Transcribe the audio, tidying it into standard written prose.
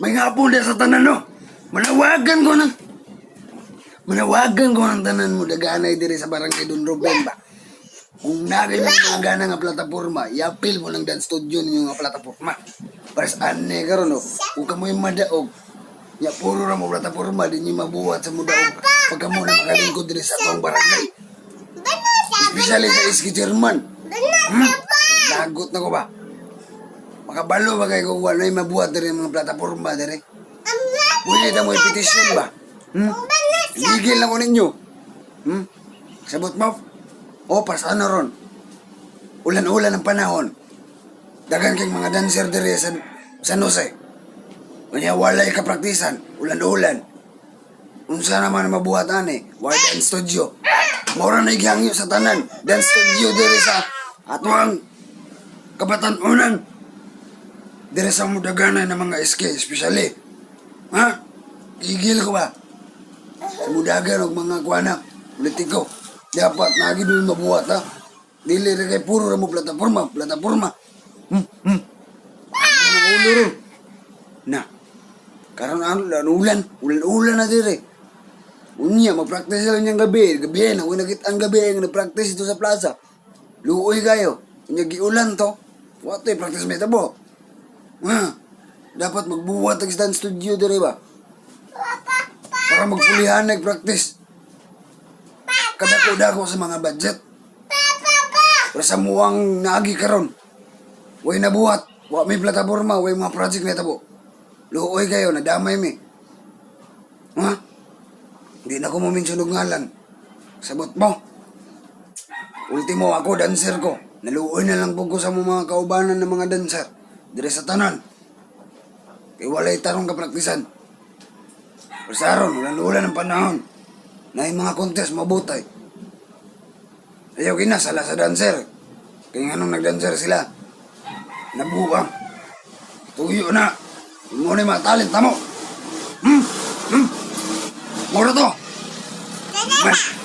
May hapon diya sa tanan, no? Manawagan ko ng tanan mo daganay diri sa Barangay Don Ruben ba. Kung nagay mo mga gana nga plataporma, iapil mo ng dance studio ninyo nga plataporma. Para sa ane karon, no? Kung kamoy madaog, ya puro ra mo plataporma, di niyo mabuhat sa mudaog. Pagka mo na makalingkod diri sa atong barangay. Especially sa Iski Chairman. Hmm? Lagot na ko ba? Makabalo ba kayo kung wala'y mabuhat diri mga plataporma diri? Pwede ta mo i-petition ba? Hmm? Gigil na ko ninyo. Hmm? Sabot mo? O, para sa ano ron? Ulan-ulan ang panahon. Dagan kay mga dancer diri sa San Jose. Unya walay kapraktisan, ulan-ulan. Unsa naman ang mabuhat ani? Why dance studio? Mora na igihangyo sa tanan. Dance studio diri sa atuang kabatan-unan. Diri sa mudagana ng mga SK, especially. Ha? Gigil ko ba? Sa mudagan og mga kuana, politiko. Dapat nagi doon mabuhat, ha? Dili ra kay puro ra mo plataporma, plataporma. Ano ang ulo ron? Na. Karon ano, ulan, ulan, ulan, ulan na dire. Unya, magpractice sila niyang gabi. Gabi na, kung nakita ang gabi, ang nag-practice ito sa plaza. Luoy kayo. Unya, giulan to. What eh, practice may tabo. Ha? Dapat magbuhat ang stand studio dire ba? Para magpulihan nag-practice. Kadako-dako sa mga budget. Para sa muwang naagi karon. Way nabuhat. Wa may plataporma, way mga project na tabo. Luoy kayo, nadamay mi. Ha? Hindi na ko mo mention og ngalan. Sabot mo. Ultimo ako, dancer ko. Naluoy na lang po ko sa mga kaubanan ng mga dancer. Dire sa tanan. Kay walay tarong kapraktisan. Pero sa aron, ulan-ulan ang panahon. Na yung mga contest, mabutay. Ayaw kinasala sa dancer. Kaya nga nung nagdancer sila, nabuang. Tuyo na. Mo na yung mga talent, tamo. Mura to. Mas.